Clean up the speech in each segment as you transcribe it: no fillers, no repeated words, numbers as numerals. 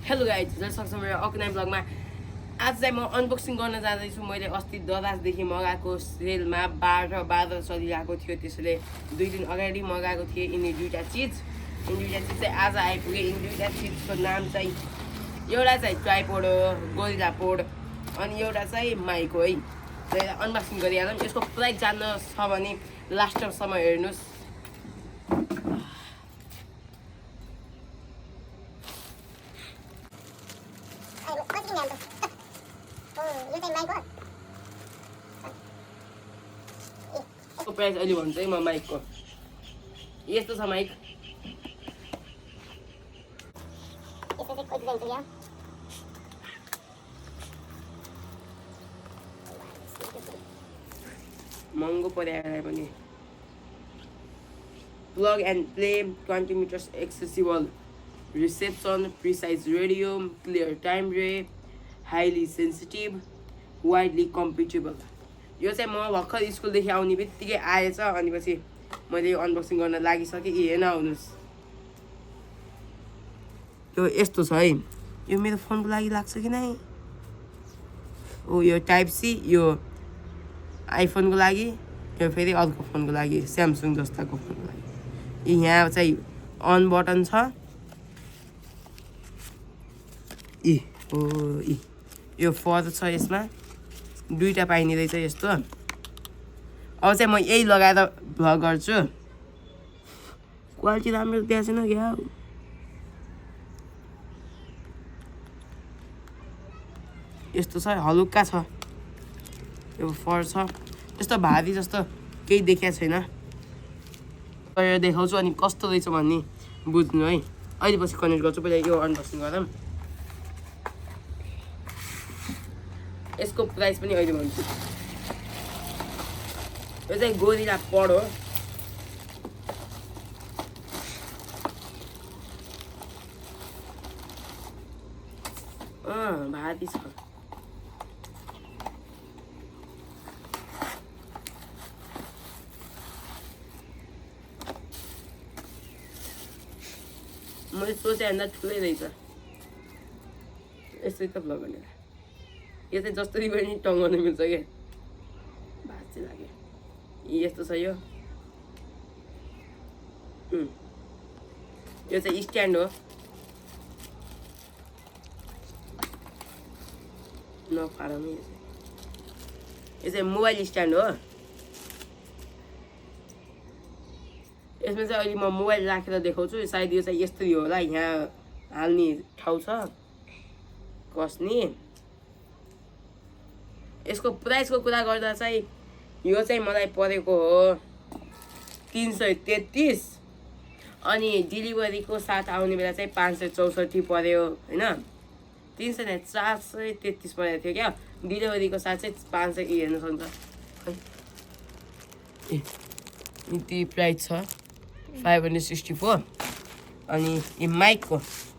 Hello guys जसरी मेरो अकुनाइ ब्लगमा आज चाहिँ म अनबक्सिङ गर्न जाँदैछु। मैले अस्ति दराजदेखि मगाएको सेलमा 12 चलिरहेको थियो, त्यसैले 2 दिन अगाडि मगाएको थिएँ यिनी दुईवटा चिज चाहिँ आज आइपुगे। यिनी दुईवटा चिजको नाम चाहिँ एउटा चाहिँ ट्राइपोड हो, गोरिल्ला पोड, अनि एउटा चाहिँ माइक हो है। र यसलाई अनबक्सिङ गरिहालौँ। यसको प्राइस जान्न छ भने लास्टसम्म हेर्नुहोस्। प्राइस अहिले भन्छु है म माइकको। यस्तो छ माइक। महँगो पर्यो पनि। Plug and play, 20 metres accessible reception, precise radio, clear time रे, हाइली सेन्सिटिभ, वाइडली कम्पेटेबल। यो चाहिँ म भर्खर स्कुलदेखि आउने बित्तिकै आएछ, अनि पछि मैले यो अनबक्सिङ गर्न लागिसकेँ। हेर्न आउनुहोस्। यो यस्तो छ है। यो मेरो फोनको लागि लाग्छ कि नै? ओ यो टाइप सी, यो आइफोनको लागि, यो फेरि अर्को फोनको लागि, स्यामसङ जस्ताको फोनको लागि। यहाँ चाहिँ अन बटन छ। यो फर छ, यसमा दुईवटा पाइने रहेछ यस्तो। अब चाहिँ म यही लगाएर भ्लग गर्छु। क्वालिटी राम्रो त्यहाँ छैन क्या। यस्तो छ, हलुक्का छ, यो फर छ, त्यस्तो भारी जस्तो केही देखाएको छैन। गरेर देखाउँछु अनि कस्तो रहेछ भन्ने बुझ्नु है। अहिले पछि कनेक्ट गर्छु, पहिला यो अनबक्सिङ गरौँ। यसको प्राइस पनि अहिले भन्छु। यो चाहिँ गोरिल्ला पोड हो। भारी छ। मैले सोचे भन्दा ठुलै रहेछ। यस्तै त भ्लग गर्ने। यो चाहिँ जसरी पनि टङ्गाउनु मिल्छ क्या। भाँच्ची लाग्यो। यस्तो छ यो। यो चाहिँ स्ट्यान्ड हो। नफारमै यो चाहिँ मोबाइल स्ट्यान्ड हो। यसमा चाहिँ अहिले म मोबाइल राखेर देखाउँछु। सायद यो चाहिँ यस्तै होला। यहाँ हाल्ने ठाउँ छ, कस्ने। यसको प्राइसको कुरा गर्दा चाहिँ यो चाहिँ मलाई परेको हो 333, अनि डेलिभरीको साथ आउने बेला चाहिँ 564 पर्यो होइन। 433 परेको थियो क्या। डेलिभरीको साथ चाहिँ 500 हेर्न सक्छ खै। यति प्राइस छ 564। अनि यो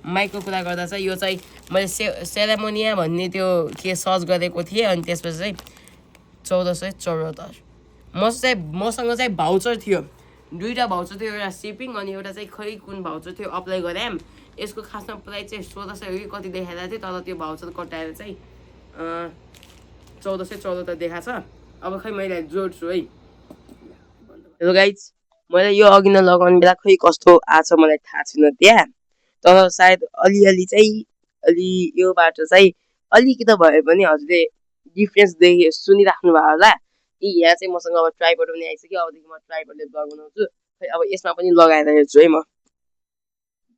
माइकको कुरा गर्दा चाहिँ यो चाहिँ मैले सेरेमोनिया भन्ने त्यो के सर्च गरेको थिएँ, अनि त्यसपछि चाहिँ 1474। मसँग चाहिँ भाउचर थियो, दुईवटा भाउचर थियो। एउटा सिपिङ अनि एउटा चाहिँ खै कुन भाउचर थियो, अप्लाई गरेँ। यसको खासमा प्राइस चाहिँ 1600 हो कि कति देखाएको थियो, तर त्यो भाउचर कटाएर चाहिँ 1474 देखाएको छ। अब खै मैले जोड्छु है। हेलो गाइज, मैले यो अघि नै लगाउने बेला खै कस्तो आछ मलाई थाहा छैन त्यहाँ, तर सायद अलिअलि चाहिँ योबाट चाहिँ अलिकति भए पनि हजुरले डिफ्रेन्स सुनिराख्नु भयो होला। यहाँ चाहिँ मसँग अब ट्राइपोड पनि आइसक्यो। अबदेखि म ट्राइपोडले ब्लग बनाउँछु। खै अब यसमा पनि लगाएर हेर्छु है म।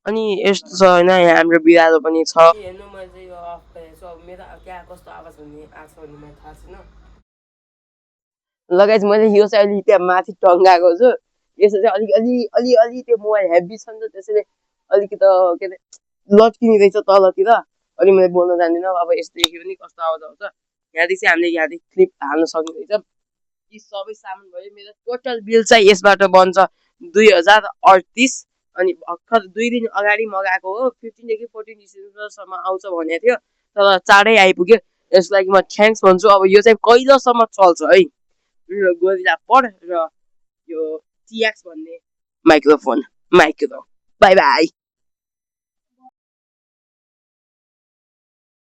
अनि यस्तो छ होइन, यहाँ हाम्रो बिरालो पनि छ। हेर्नु मैले चाहिँ यो अफ गरेको छु। अब मेरो क्या कस्तो आवाज हुने आछ भन्ने मलाई थाहा छैन। लगाइज मैले यो चाहिँ अलि त्यहाँ माथि टङ्गाएको छु। यसो चाहिँ अलि त्यो मोबाइल हेभी छ नि त, त्यसैले अलिकति के अरे लट्किने रहेछ तलतिर। अनि मैले बोल्न जान्दिनँ। अब यस्तोदेखि पनि कस्तो आवाज आउँछ। यहाँदेखि चाहिँ हामीले यहाँदेखि क्लिप हाल्न सक्ने रहेछ। यी सबै सामान भयो। मेरो टोटल बिल चाहिँ यसबाट बन्छ 2038। अनि भर्खर 2 दिन अगाडि मगाएको हो। 15 देखि 14 डिसेम्बरसम्म आउँछ भनेको थियो, तर चाँडै आइपुग्यो। यसको लागि म थ्याङ्क्स भन्छु। अब यो चाहिँ कहिलेसम्म चल्छ है, गोरिल्ला पोड र यो TX भन्ने माइक्रोफोन। By by.